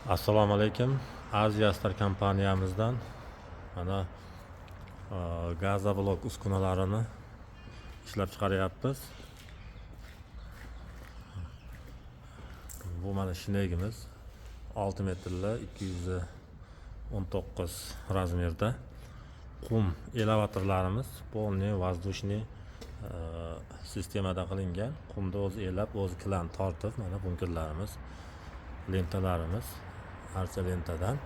Assalomu alaykum. Aziya Star kompaniyamizdan mana gazoblok uskunalarini ishlab chiqaryapmiz. Bu mana shnegimiz 6 metrli 219 razmerda. Qum elevatorlarimiz полный воздушный sistemada qilingan. Qumni o'zi elab, o'zi klan tortib, mana bunkerlarimiz, lentalarimiz archa lentadan.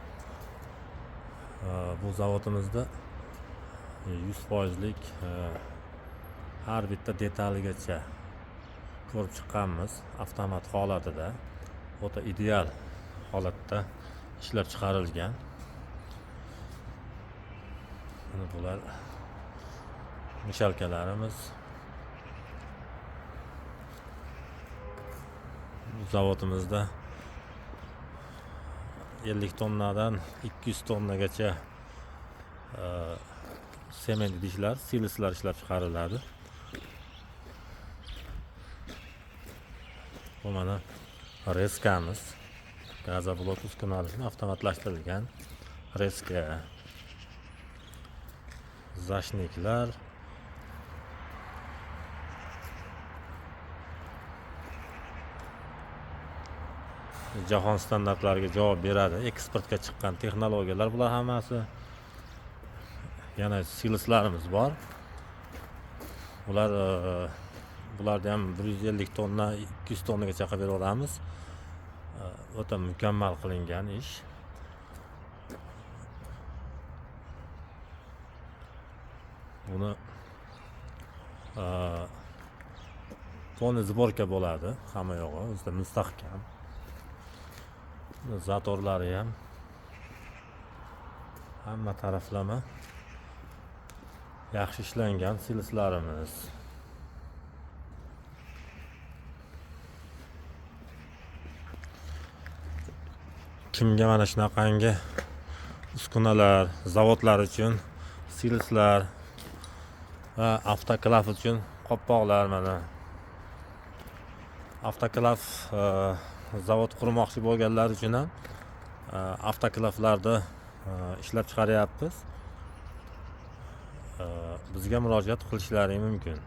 Bu zavodimizda 100%lik har bitta detaligacha ko'rib chiqqanmiz avtomat holatida, o'ta ideal holatda ishlab chiqarilgan. Mana bular mishalkalarimiz. Zavodimizda 50 tonnadan 200 tonnagacha sement idishlar, siloslar ishlab chiqariladi. Bu mana reskamiz. Gazoblok uskunalari avtomatlashtirilgan reska. Zashniklar. Jahon standartlariga javob beradi. Eksportga chiqqan texnologiyalar bular hammasi. Yana siloslarimiz bor. Ular bularni ham 150 tonna, 200 tonnagacha qilib bera olamiz. O'ta mukammal qilingan ish. Buni полный сборка bo'ladi, hamma yog'i o'zida mustahkam. Zatorlari ham hamma taraflama yaxshi ishlangan siloslarimiz. Kimga mana shunaqangi uskunalar, zavodlar uchun siloslar va avtoklav uchun qopqoqlar, mana avtoklav zavod qurmoqchi bo'lganlar uchun ham avtoklavlarni ishlab chiqaryapmiz. Bizga murojaat qilishlari mumkin.